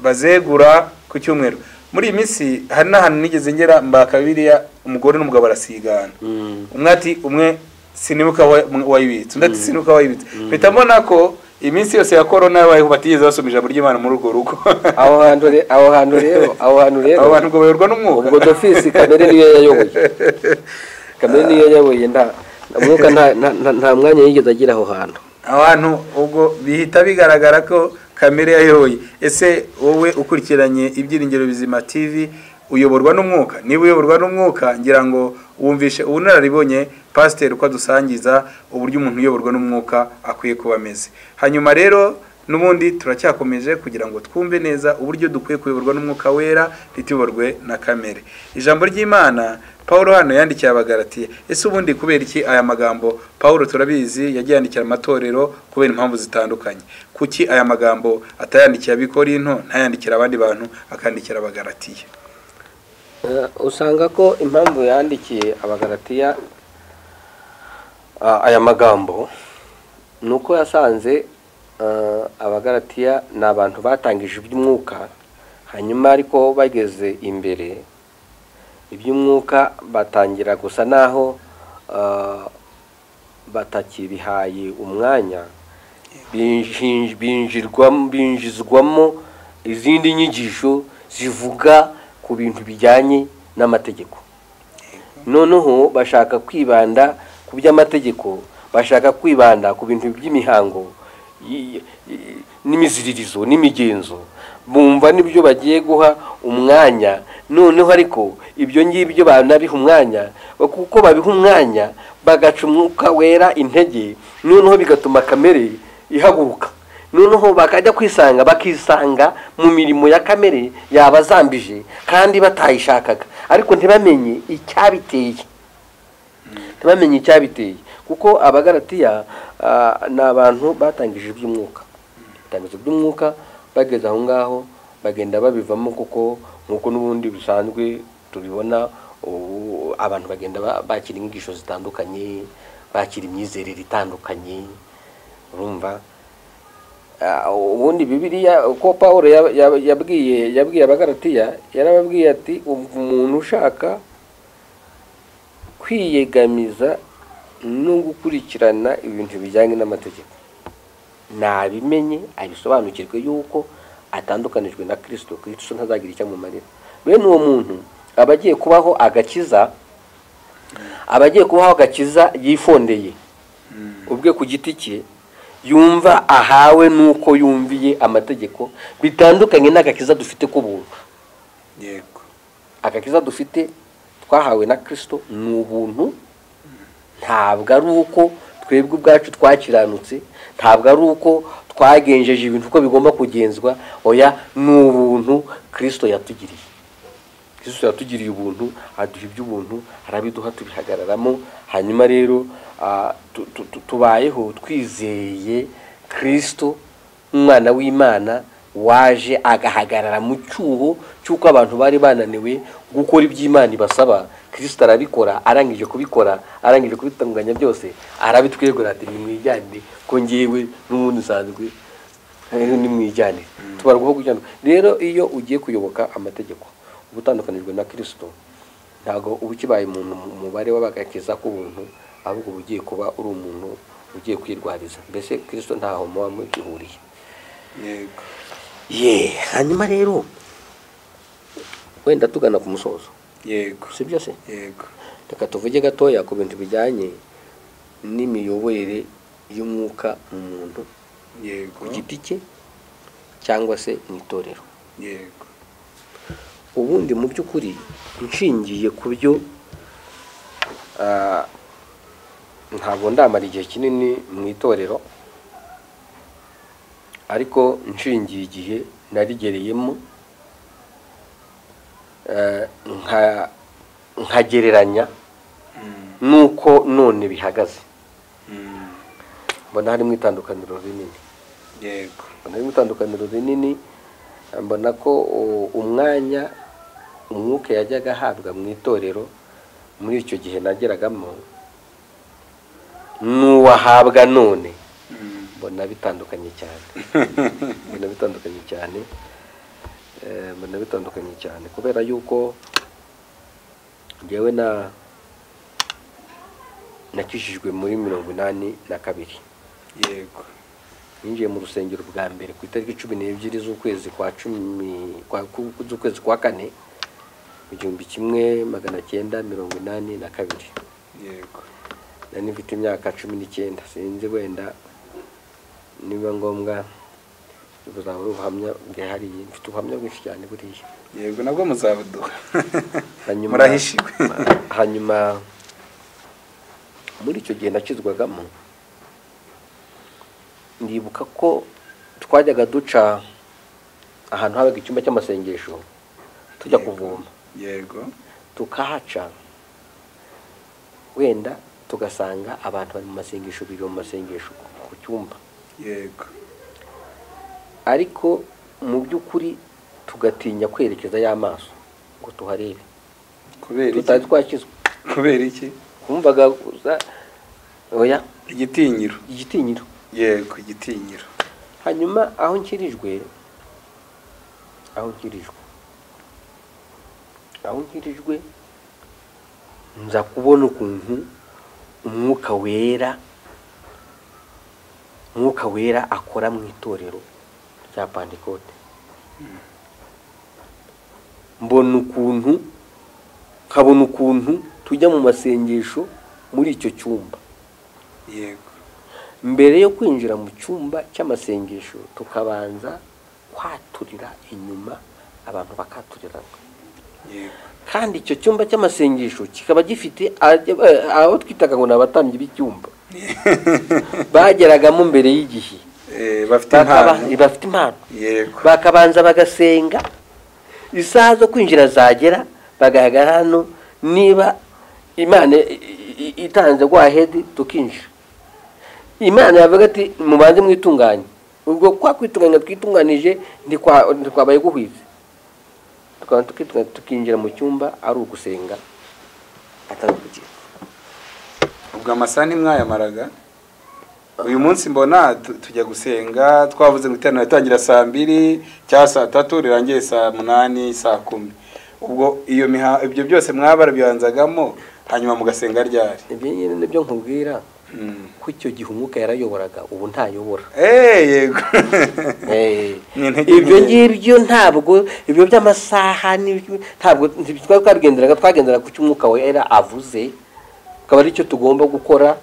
Bazegura ku cyumweru. Muri iyi minsi hari n'ahantu nigeze ngera mbaka Bibiliya, umugore n'umugabo barasigana. Umwe ati umwe sinibuka wayibitse, undi ati sinibuka wayibitse. Mpita mbona ko iminsi yose ya corona yabayeho batigeze basoma ijambo ry'Imana muri urwo rugo. Aho hantu rero abo bantu ngo bayoborwa n'umwuka. Ubwo dofisi kamere niyo yayoboye. Kamere niyo yayoboye, nta umwuka nta mwanya yigeze agira aho hantu. Abantu ubwo bihita bigaragara ko kamere yayoboye. Ese wowe ukurikiranye Ibyiringiro Bizima TV uyoborwa n'umwuka? Niba uyoborwa n'umwuka, ngira ngo wumvishe ubunararibonye pasiteri uko adusangiza uburyo umuntu uyoborwa n'umwuka akwiye kuba ameze. Hanyuma rero n'ubundi turacyakomeje kugira ngo twumve neza uburyo dukwiye kuyoborwa n'umwuka wera ntituyoborwe na kamere. Ijambo ry'Imana Paulo hano yandikiye Abagalatiya. Ese ubundi kubera iki aya magambo Paulo turabizi yagiye yandikira amatorero kubera impamvu zitandukanye. Kuki aya magambo atayandikiye Abikorinto, ntayandikira abandi bantu, akandikira Abagalatiya? Usanga ko impamvu yandikiye Abagalatiya aya magambo nuko yasanze Abagalatiya ni abantu batangije iby'umwuka, hanyuma ariko bageze imbere iby'umwuka batangira gusa naho batakibihaye umwanya, binjizwamo izindi nyigisho zivuga ku bintu bijyanye n'amategeko. Noneho bashaka kwibanda ku by'amategeko, bashaka kwibanda ku bintu by'imihango n'imiziririzo n'imigenzo, bumva nibyo bagiye guha umwanya. Noneho ariko ibyo ngibyo banabiha umwanya, kuko babiha umwanya bagaca umwuka wera intege, noneho bigatuma kamere ihaguruka. Noneho bakajya kwisanga, bakisanga mu mirimo ya kamere yabazambije kandi batayishakaga, ariko ntibamenye icyabiteye. Ntibamenye icyabiteye, kuko Abagalatiya ni abantu batangije iby'umwuka. Batangije iby'umwuka, bageze aho ngaho bagenda babivamo, kuko nkuko n'ubundi bisanzwe tubibona abantu bagenda bakira inyigisho zitandukanye, bakira imyizerere itandukanye. Urumva ubundi Bibiliya uko Paulo yabwiye Abagalatiya, yarababwiye ati umuntu ushaka kwiyegamiza no gukurikirana ibintu bijyanye n'amategeko nabimenye, abisobanukirwe yuko atandukanijwe na Kristo, Kristo ntazagira icyo amumarira. Bene uwo muntu aba agiye kubaho agakiza, aba agiye kubaho agakiza yifondeye ubwe ku giti cye, yumva ahawe nuko yumviye amategeko, bitandukanye n'agakiza dufite k'ubuntu. Yego. Agakiza dufite twahawe na Kristo ni ubuntu, ntabwo ari uko twebwe ubwacu twakiranutse, ntabwo ari uko twagenjeje ibintu uko bigomba kugenzwa, oya, ni ubuntu Kristo yatugiriye. Kristo yatugiriye ubuntu, aduha iby'ubuntu, arabiduha tubihagararamo. Hanyuma rero tubayeho twizeye Kristo umwana w'Imana waje agahagarara mu cyuho cy'uko abantu bari bananiwe gukora iby'Imana ibasaba. Kristo arabikora, arangije kubikora, arangije kubitunganya byose, arabitwegura ati nimwijyane ko ngewe n'ubundi nsanzwe nimwijyane. Tubarwaho kujyana. Rero iyo ugiye kuyoboka amategeko ubutandukanijwe na Kristo, ntago uba ukibaye umuntu umubare w'abagakiza k'ubuntu, ahubwo ugiye kuba uri umuntu ugiye kwirwariza. Mbese Kristo ntaho muba mugihuriye. Yego. Ye, hanyuma rero wenda tugana ku musozo. Yego. Si byo se? Yego. Reka tuvuge gatoya ku bintu bijyanye n'imiyoborere y'umwuka mu muntu Yego. ku giti cye cyangwa se mu itorero. Yego. Ubundi mu by'ukuri nshingiye ku byo ntabwo ndamara igihe kinini mu itorero, ariko nshingiye igihe narigereyemo, nkagereranya nuko none bihagaze, mbona harimo itandukaniro rinini. Yego. Mbona harimo itandukaniro rinini, mbona ko umwanya umwuka yajyaga ahabwa mu itorero muri icyo gihe nageragamo n'uwahabwa none, mbona bitandukanye cyane. Mbona bitandukanye cyane. Mbona bitandukanye cyane kubera yuko njyewe nakijijwe muri 82. Yego. Ninjiye mu rusengero bwa mbere ku itariki 12 z'ukwezi kwa 10 z'ukwezi kwa 4 1982. Yego. Nari mfite imyaka 19, sinzi wenda niba ngombwa buzaba ari ubuhamya bwihariye, mfite ubuhamya bwinshi cyane buriya. Yego, nabwo muzabuduha. Hanyuma murahishiwe. Hanyuma muri icyo gihe nakizwagamo, ndibuka ko twajyaga duca ahantu habaga icyumba cy'amasengesho tujya kuvoma. Yego. Tukahaca wenda tugasanga abantu bari mu masengesho, biri mu masengesho ku cyumba. Yego. Ariko mu by'ukuri tugatinya kwerekeza y'amaso ngo tuharebe. Kubera iki? Tutari twakizwa. Kubera iki? Kumvaga oya, igitinyiro. Igitinyiro. Yego, igitinyiro. Hanyuma aho nkirijwe nza kubona ukuntu umwuka wera akora mu itorero rya Pantekote. Mbona ukuntu, nkabona ukuntu tujya mu masengesho muri icyo cyumba. Yego. Mbere yo kwinjira mu cyumba cy'amasengesho tukabanza kwaturira inyuma, abantu bakaturirana. Yego. Kandi icyo cyumba cy'amasengesho kikaba gifite abo twitaga ngo ni abatambyi b'icyumba bageragamo mbere y'igihe. Bafite impano. Yego. Bakabanza bagasenga, isaha zo kwinjira zagera bagahagarara hano, niba Imana itanze gwahedi tukinjira. Imana yavuga ati mubanze mwitunganye. Ubwo kwa kwitunganya twitunganije ntikwabaye guhwize, tukaba tukinjira mu cyumba ari ugusenga atari ukugira. Ubwo amasaha ntimwayamaraga? Uyu munsi mbona tujya gusenga twavuze ngo iteraniro ritangira saa 2 cyangwa saa 3 rirangiye saa 8 saa 10. Ubwo iyo ibyo byose mwabarabibanzagamo hanyuma mugasenga ryari? Ibyo nyine nibyo nkubwira. Ko icyo gihe umwuka yarayoboraga, ubu ntayobora. Yego. Ibyo ngibyo ntabwo ibyo by'amasaha ntabwo twagenderaga, twagenderaga ku cy'umwuka wera avuze, akaba ari cyo tugomba gukora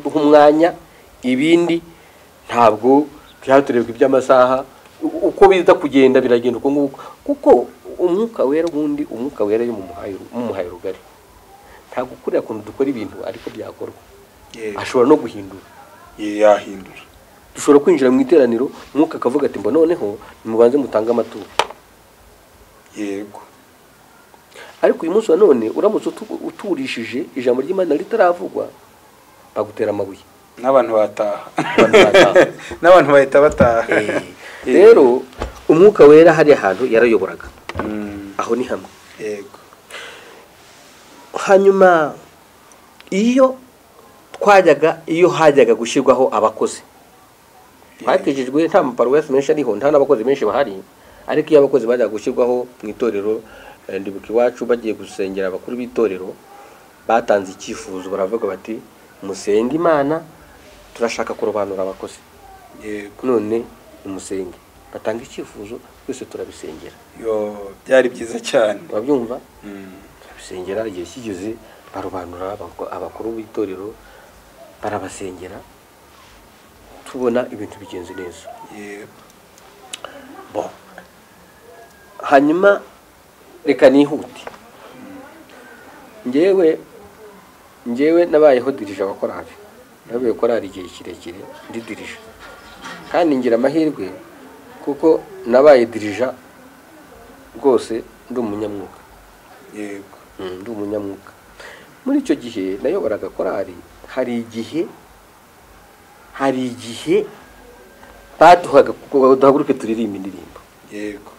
umwanya. Ibindi ntabwo byaturebwa iby'amasaha, uko biza kugenda biragenda uko nguko, kuko umwuka wera ubundi umwuka wera yo mumuhaye rugari ntabwo kuriya kuntu dukora ibintu ariko byakorwa. Ashobora no guhindura. Yahindura. Dushobora kwinjira mu iteraniro umwuka akavuga ati mbo noneho nimubanze mutange amaturo. Yego. Ariko uyu munsi wa none uramutse uturishije ijambo ry'Imana ritaravugwa bagutera amabuye. N'abantu bataha. N'abantu bahita bataha. Rero umwuka wera hari ahantu yarayoboraga. Aho ni hamwe. Yego. Hanyuma iyo twajyaga, iyo hajyaga gushyirwaho abakozi, twakijijwe nta maparuwasi menshi ariho, nta n'abakozi benshi bahari, ariko iyo abakozi bajyaga gushyirwaho mu itorero, ndibuka iwacu bagiye gusengera abakuru b'itorero batanze icyifuzo baravuga bati musenge Imana, turashaka kurobanura abakozi. Yego. None nimusenge. Batanga icyifuzo twese turabisengera. Yo, byari byiza cyane. Urabyumva? Turabisengera igihe kigeze Barobanura abakuru b'itorero, barabasengera, tubona ibintu bigenze neza. Bon, hanyuma reka nihute. Njyewe nabayeho dirija wa korali, nabaye korali igihe kirekire ndi dirija, kandi ngira amahirwe kuko nabaye dirija rwose ndi umunyamwuka. Yego. Ndi umunyamwuka. Muri icyo gihe nayoboraga korali, hari igihe baduhaga duhaguruke turirimba indirimbo. Yego.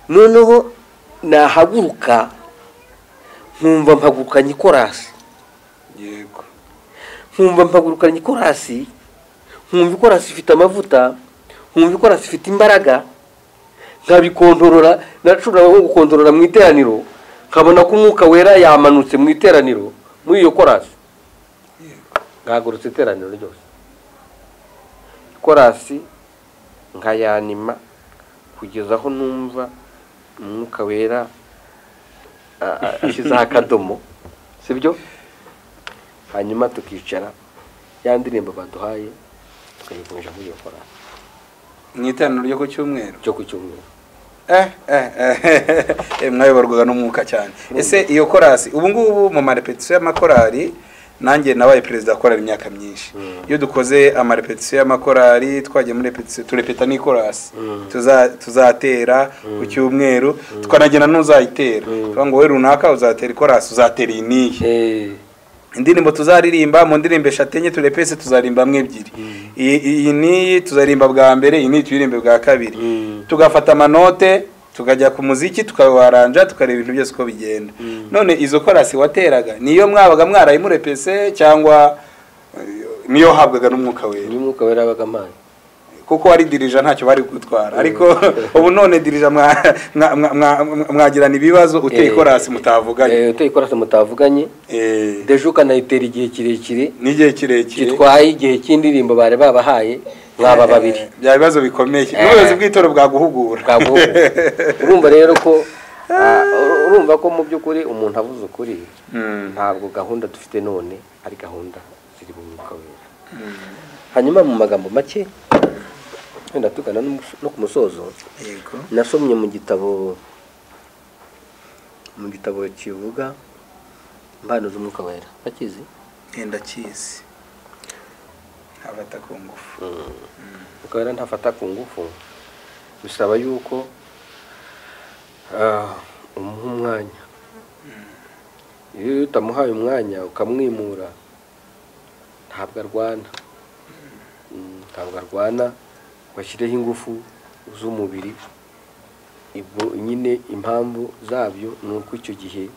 Noneho nahaguruka nkumva mpagurukanye ikorasi. Yego. Nkumva mpagurukanye ikorasi, nkumva ikorasi ifite amavuta, nkumva ikorasi ifite imbaraga, nkabikontorora. Nashobora nko gukontorora mu iteraniro, nkabona ko umwuka wera yamanutse mu iteraniro muri iyo korasi. Nkahagurutse iteraniro ryose, ikorasi nkayanima kugeza aho numva umwuka wera ashyizeho akadomo, sibyo? Hanyuma tukicara, ya ndirimbo baduhaye tukayivunja muri iyo korasi. Mu iteraniro ryo ku cyumweru? Ryo ku cyumweru. Mwayoborwaga n'umwuka cyane. Ese iyo korasi ubu ngubu mu marepetisiyo y'amakorali, nanjye nabaye perezida wa korali imyaka myinshi. Iyo dukoze amarepetisiyo y'amakorali, twagiye muri repetisiyo turepeta n'ikorasi tuzatera ku cyumweru, tukanagena n'uzayitera, tuvuga ngo wowe runaka uzatera ikorasi, uzatera iyi n'iyi. Indirimbo tuzaririmba mu ndirimbo 3 enye turepese tuzaririmba ebyiri, iyi n'iyi tuzaririmba bwa mbere, iyi n'iyi turirimbe bwa kabiri. Tugafata amanote, tukajya ku muziki, tukawaranja, tukareba ibintu byose uko bigenda. None izo korasi wateraga niyo mwabaga mwarayimurepese cyangwa niyo habwaga n'umwuka wera? N'umwuka wera wabaga amazi, kuko wari dirija ntacyo bari gutwara. Ariko ubu none dirija mwagirana ibibazo uteye ikorasi mutavuganye. Uteye ikorasi mutavuganye, deje ukanayitera igihe kirekire, n'igihe kirekire gitwaye igihe cy'indirimbo bari babahaye, mwaba babiri. Bya bibazo bikomeye. N'ubuyobozi bw'itorero bwaguhugura. Urumva rero ko urumva ko mu by'ukuri umuntu avuze ukuri, ntabwo gahunda dufite none ari gahunda ziri mu mwuka wera. Hanyuma mu magambo make wenda tugana no ku musozo, nasomye mu gitabo kivuga impano z'umwuka wera. Bakizi? Ndakizi. Ntafata ku ngufu. Umwuka wera ntafata ku ngufu, bisaba yuko umuha umwanya. Iyo utamuhaye umwanya ukamwimura, ntabwo arwana. Ntabwo arwana washyireho ingufu z'umubiri. Ibwo nyine impamvu zabyo ni uko icyo gihe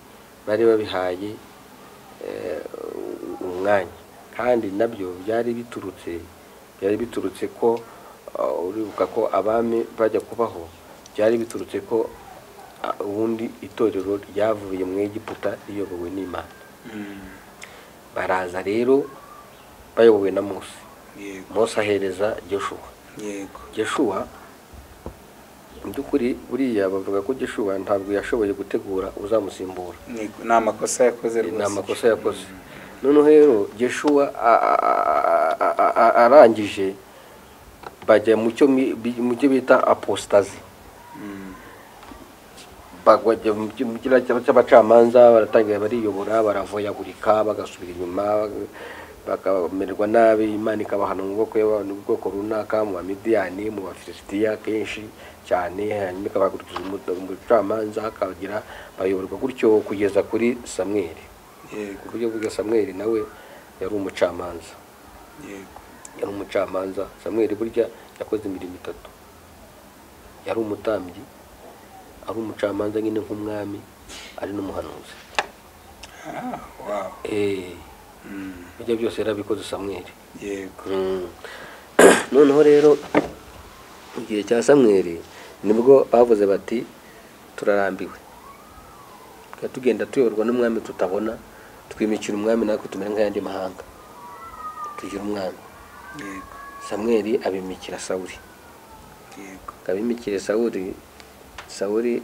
bari babihaye umwanya, kandi nabyo byari biturutse ko uribuka ko abami bajya kubaho, byari biturutse ko ubundi itorero ryavuye mu Egiputa riyobowe n'Imana. Baraza rero bayobowe na Mose. Mose ahereza Joshua. Joshua mu by'ukuri buriya bavuga ko Joshua ntabwo yashoboye gutegura uzamusimbura. Ni amakosa yakoze rwose. Ni amakosa yakoze. Noneho rero Joshua arangije bajya mu cyo bita apostazi. Bagwajya mu cy'abacamanza, baratangira bariyobora, baravoyagurika, bagasubira inyuma, bakamererwa nabi. Imana ikabahana mu bwoko y'abantu bwoko runaka, mu Bamidiyani, mu Bafilisitiya kenshi cyane, hanyuma ikabahagurukiriza umucamanza, akagira bayoborwa gutyo kugeza kuri Samweli. Yego. Ku buryo bwa Samweli nawe yari umucamanza. Yego. Yari umucamanza. Samweli burya yakoze imirimo 3. Yari umutambyi, ari umucamanza nyine nk'umwami, ari n'umuhanuzi. Wow. Ibyo byose yarabikoze Samweli. Yego. Noneho rero mu gihe cya Samweli nibwo bavuze bati turarambiwe, tugenda tuyoborwa n'umwami tutabona, twimikira umwami natwe tumere nk'ayandi mahanga, tugira umwami. Yego. Samweli abimikira Sawuli. Yego. Abimikira Sawuli, Sawuli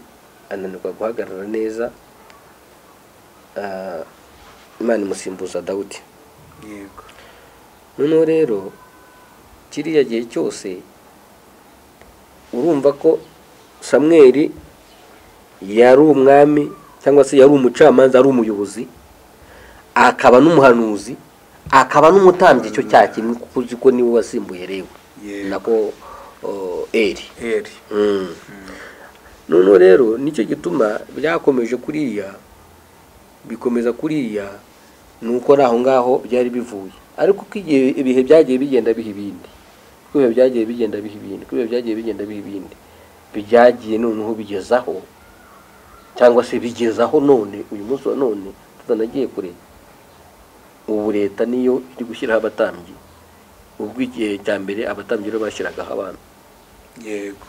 ananirwa guhagarara neza, Imana imusimbuza Dawudi. Yego. Noneho rero kiriya gihe cyose urumva ko Samweli yari umwami cyangwa se yari umucamanza, ari umuyobozi, akaba n'umuhanuzi, akaba n'umutambyi. Icyo cya kimwe, kuko uzi ko niwe wasimbuye Lewi, nako Eli. Eli. Noneho rero nicyo gituma byakomeje kuriya, bikomeza kuriya, nuko ari aho ngaho byari bivuye. Ariko uko igihe ibihe byagiye bigenda biha ibindi, uko ibihe byagiye bigenda biha ibindi, uko ibihe byagiye bigenda biha ibindi, byagiye noneho bigezaho, cyangwa se bigezaho none uyu munsi wa none tutanagiye kure. Ubu leta niyo iri gushyiraho abatambyi, ubwo igihe cya mbere abatambyi rero bashyiragaho abami. Yego.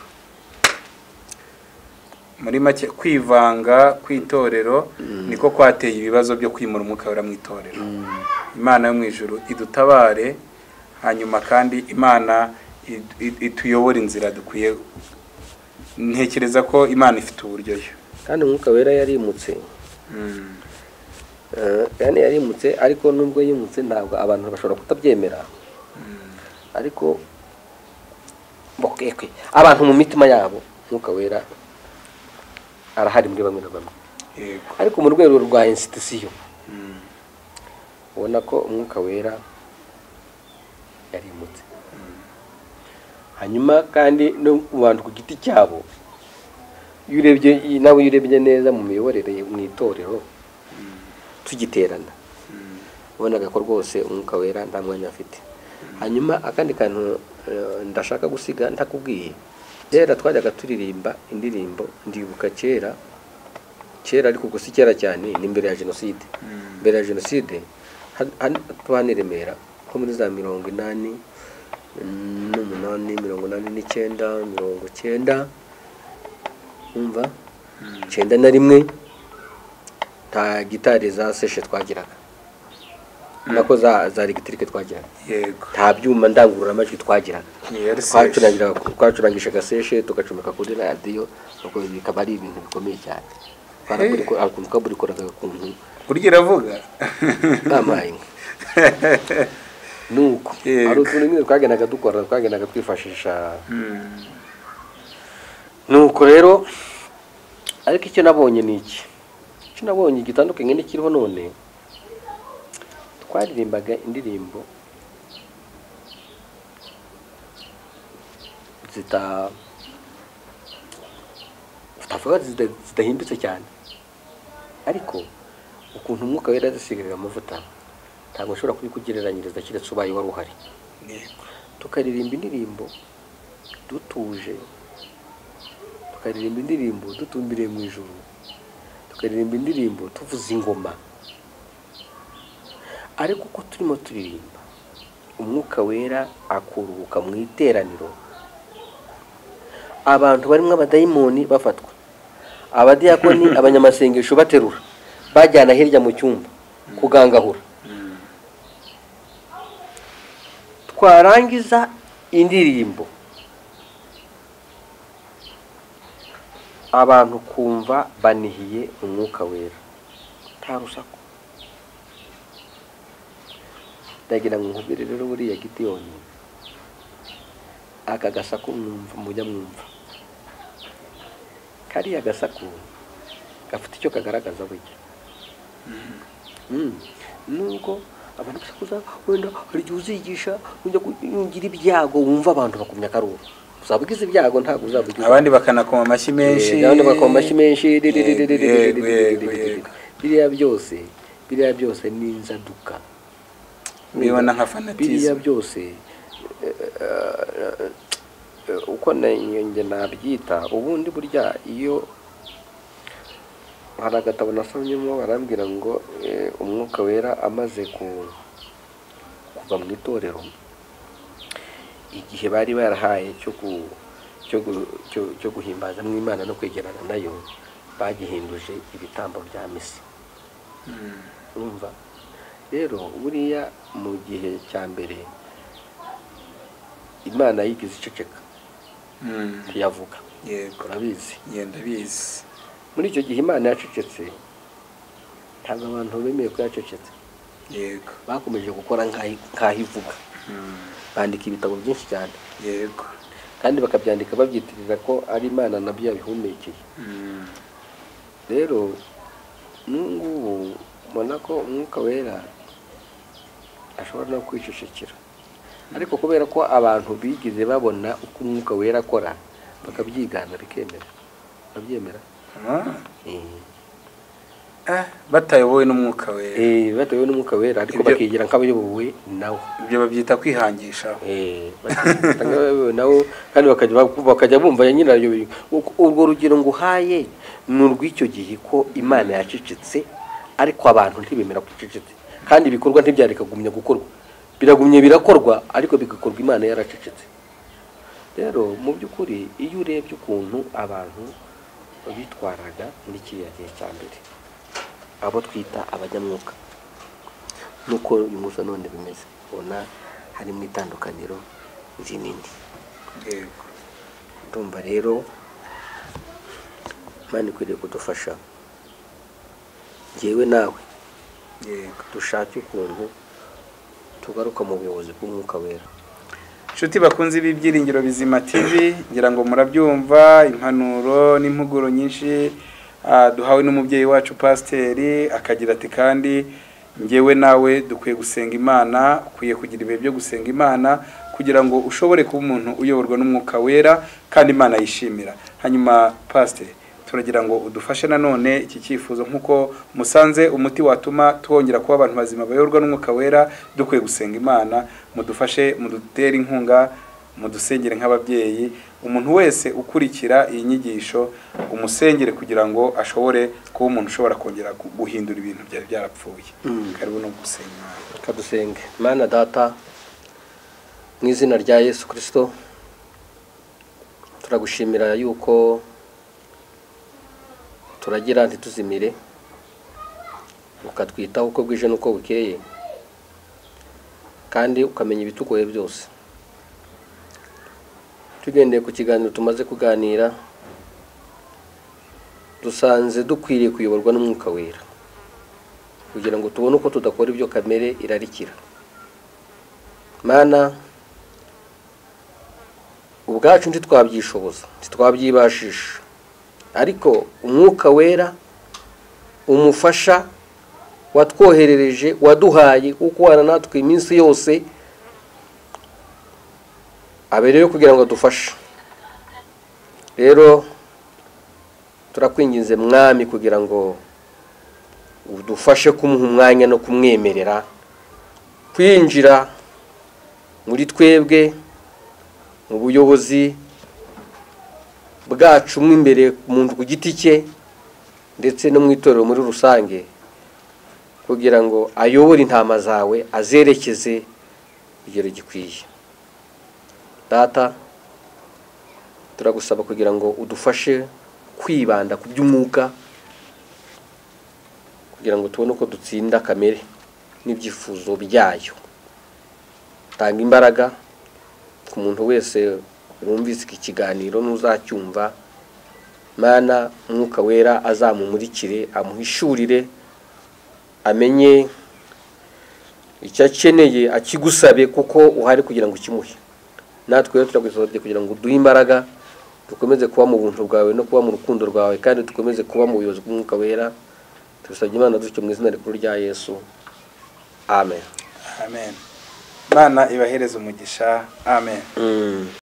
Muri make kwivanga kw'itorero niko kwateye ibibazo byo kwimura umwuka wera mu itorero. Imana yo mu ijuru idutabare, hanyuma kandi Imana ituyobore inzira dukwiye. Ntekereza ko Imana ifite uburyo yo. Kandi umwuka wera yarimutse. Yani yarimutse, ariko nubwo yimutse ntabwo abantu bashobora kutabyemera. Ariko bokekwe abantu mu mitima yabo umwuka wera arahari muri bamwe na bamwe. Yego. Ariko mu rwego rwa institution ubona ko umwuka wera yarimutse. Hanyuma kandi no ku bantu ku giti cyabo, iyo urebye nawe, iyo urebye neza mu miyoborere mu itorero tugiterana, ubonaga ko rwose umwuka wera nta mwanya afite. Hanyuma akandi kantu ndashaka gusiga ntakubwiye, kera twajyaga turirimba indirimbo, ndibuka kera kera, ariko gusa kera cyane ni mbere ya jenoside. Mbere ya jenoside hano i Remera nko muri za 88, 89, 90, umva 91, nta gitari za seshe twagiraga, nako za electric twagiraga. Yego. Nta byuma ndangururamajwi twagiraga. Ni seshe. Twacurangishaga seshe tugacomeka kuri radiyo, ubwo bikaba ari ibintu bikomeye cyane. Twaburikoraga ukuntu Burya iravuga. Bamaye inka. Nuko hari utuntu nyine twagendaga dukora, twagendaga twifashisha. Nuko rero ariko icyo nabonye ni iki, icyo nabonye gitandukanye n'ikiriho none, twaririmbaga indirimbo zidahimbitse cyane, ariko ukuntu umwuka wera yazisigaga amavuta ntabwo nshobora kubikugereranyiriza keretse ubaye wari uhari. Tukaririmba indirimbo dutuje, tukaririmba indirimbo dutumbiriye mu ijuru, tukaririmba indirimbo tuvuza ingoma, ariko uko turimo turirimba umwuka wera akuruhuka mu iteraniro, abantu barimo abadayimoni bafatwa, abadiyakoni abanyamasengesho baterura bajyana hirya mu cyumba kugangahura. Twarangiza indirimbo abantu kumva banihiye umwuka wera, nta rusaku. Ndagira ngo nkubwire rero buriya Gideyoni, aka gasaku mwumva, mujya mwumva kariya gasaku gafite icyo kagaragaza burya. Nubwo abantu basakuza, wenda hari igihe uzigisha ujya kugira ibyago wumva abantu bakumya akaruru, uzaba ugize ibyago ntabwo uzaba ugize. Abandi bakanakoma amashyi menshi, abandi bakoma amashyi menshi. Biriya byose, biriya byose ni inzaduka. Bibona nka fanatisme. Biriya byose uko njye nabyita, ubundi burya iyo hari agatabo nasomyemo barambwira ngo umwuka wera amaze kuva mu itorero, igihe bari barahaye cyo guhimbaza mu Imana no kwegerana nayo, bagihinduje ibitambo bya misa. Urumva rero buriya mu gihe cya mbere Imana yigize iceceka, ntiyavuga. Yego. Urabizi. Ndabizi. Muri icyo gihe Imana yacecetse, ntabwo abantu bemeye ko yacecetse. Yego. Bakomeje gukora nk'aho ivuga. Bandika ibitabo byinshi cyane. Yego. Kandi bakabyandika babyitirira ko ari Imana nabyo yabihumekeye. Rero n'ubu mbona ko Umwuka Wera ashobora no kwicecekera, ariko kubera ko abantu bigize babona uko Umwuka Wera akora bakabyigana bikemera, babyemera. Batayobowe n'Umwuka Wera. Batayobowe n'Umwuka Wera, ariko bakigira nk'abayobowe nawo. Ibyo babyita kwihangisha. Nk'abayobowe nawo, kandi bakajya bumva nyirayo. Urwo rugero nguhaye ni urw'icyo gihe ko Imana yacecetse, ariko abantu ntibemera ko icecetse, kandi ibikorwa ntibyareka kugumya gukorwa, biragumye birakorwa, ariko bigakorwa Imana yaracecetse. Rero mu by'ukuri iyo urebye ukuntu abantu bitwaraga muri kiriya gihe cya mbere, abo twita abanyamwuka, nuko uyu munsi none bimeze, ubona harimo itandukaniro rinini. Yego. Ndumva rero Imana ikwiriye kudufasha, njyewe nawe. Yego. Dushake ukuntu tugaruka mu buyobozi bw'Umwuka Wera. Inshuti bakunze Ibyiringiro Bizima TV, ngira ngo murabyumva impanuro n'impuguro nyinshi duhawe n'umubyeyi wacu pasiteri, akagira ati kandi njyewe nawe dukwiye gusenga Imana, ukwiye kugira ibihe byo gusenga Imana kugira ngo ushobore kuba umuntu uyoborwa n'Umwuka Wera kandi Imana yishimira. Hanyuma pasiteri, turagira ngo udufashe nanone iki cyifuzo, nkuko musanze umuti watuma twongera kuba abantu bazima bayoborwa n'Umwuka Wera, dukwiye gusenga Imana. Mudufashe, mudutere inkunga, mudusengere nk'ababyeyi. Umuntu wese ukurikira iyi nyigisho umusengere kugira ngo ashobore kuba umuntu ushobora kongera guhindura ibintu byari byarapfuye. Karibu no gusenga Imana. Kadusenge. Mana Data, mu izina rya Yesu Kristo, turagushimira yuko turagira ntituzimire, ukatwitaho uko bwije n'uko bukeye, kandi ukamenya ibitugoye byose. Tugendeye ku kiganiro tumaze kuganira, dusanze dukwiriye kuyoborwa n'Umwuka Wera kugira ngo tubone uko tudakora ibyo kamere irarikira. Mana, ubwacu ntitwabyishoboza, ntitwabyibashisha, ariko Umwuka Wera umufasha watwoherereje, waduhaye ukubana natwe iminsi yose, abereyo kugira ngo adufashe. Rero turakwinginze Mwami kugira ngo udufashe kumuha umwanya no kumwemerera kwinjira muri twebwe mu buyobozi bwacu mo imbere, umuntu ku giti cye ndetse no mu itorero muri rusange, kugira ngo ayobore intama zawe, azerekeze kigero gikwiye. Data, turagusaba kugira ngo udufashe kwibanda ku by'umwuka, kugira ngo tubone uko dutsinda kamere n'ibyifuzo byayo. Tanga imbaraga ku muntu wese wumvise iki kiganiro n'uzacyumva. Mana, Umwuka Wera azamumurikire, amuhishurire, amenye icyo akeneye, akigusabe, kuko uhari kugira ngo ukimuhe. Natwe rero turagusabye kugira ngo uduhe imbaraga, dukomeze kuba mu buntu bwawe no kuba mu rukundo rwawe, kandi dukomeze kuba mu buyobozi bw'Umwuka Wera. Tubisabye Imana dutyo mu izina rikuru rya Yesu, amen. Amen. Imana ibahereze umugisha. Amen.